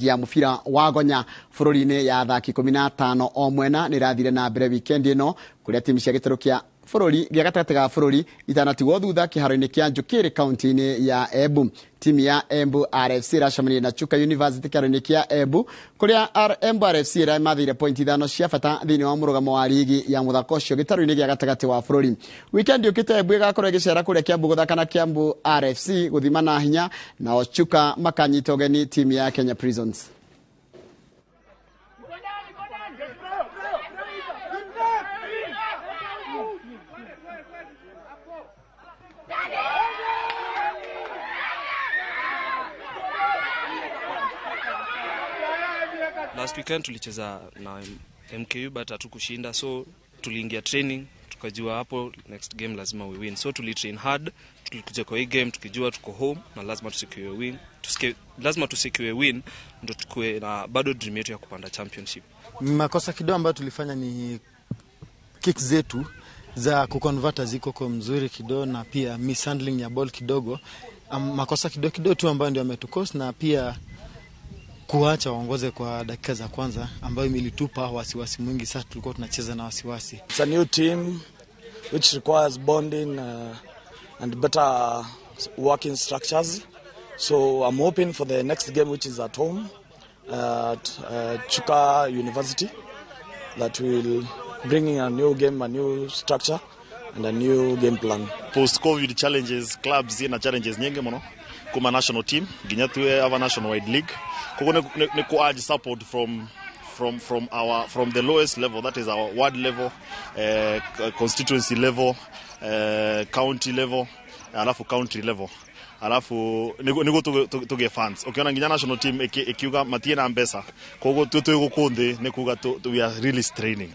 Ya mũbira wa gonya bũrũri-inĩ ya athaki 15 o mwena nĩ ĩrathire na mbere weekend ĩno, kũrĩa timu cia gĩtarũ kĩa bũrũri gĩa gatagatĩ ga bũrũri itanatigwo thutha kĩharo-inĩ kĩa Njũkĩrĩ kaunti-inĩ ya Embu. Timu ya Embu RFC ĩracemanirie na Chuka University kĩharo-inĩ kĩa Embu, kũrĩa Embu RFC ĩramathĩire pointi 5 cia bata thĩinĩ wa mũrũgamo wa rigi ya mũthako ũcio gĩtarũ-inĩ gĩa gatagatĩ wa bũrũri. Weekend yũkĩte Embu ĩgakorwo ĩgĩcera kũrĩa Kiambu gũthaka na Kiambu RFC gũthima na hinya, nao Chuka makanyita ũgeni timu ya Kenya Prisons. Last weekend tulicheza na MKU but hatukushinda, so tuliingia training tukajua hapo next game lazima we win, so tulitrain hard. Tulikuja kwa hii game tukijua tuko home na lazima tusecure win, lazima tusecure win ndo tukue na bado dream yetu ya kupanda championship. Makosa kidogo ambayo tulifanya ni kicks zetu za kuconvert ziko kwa mzuri kidogo, na pia mishandling ya ball kidogo. Makosa kidogo kidogo tu ambayo ndio ametukosa, na pia kuacha waongoze kwa dakika za kwanza ambayo ilitupa wasiwasi mwingi. Sasa tulikuwa tunacheza na wasiwasi. It's a new team which requires bonding and better working structures. So I'm hoping for the next game, which is at home at Chuka University, that will bring in a new game, a new structure and a new game plan. Post-COVID challenges, clubs ina challenges nyingi muno kuma national team nginya tuwe ava national wide league, koguo ni ku urge support from the lowest level, that is our ward level, constituency level, county level, alafu country level, alafu niguo tuge fans. Ukiona nginya national team ikiuga matie na mbeca, koguo tu twi guku nthi ni kuga we are really straining.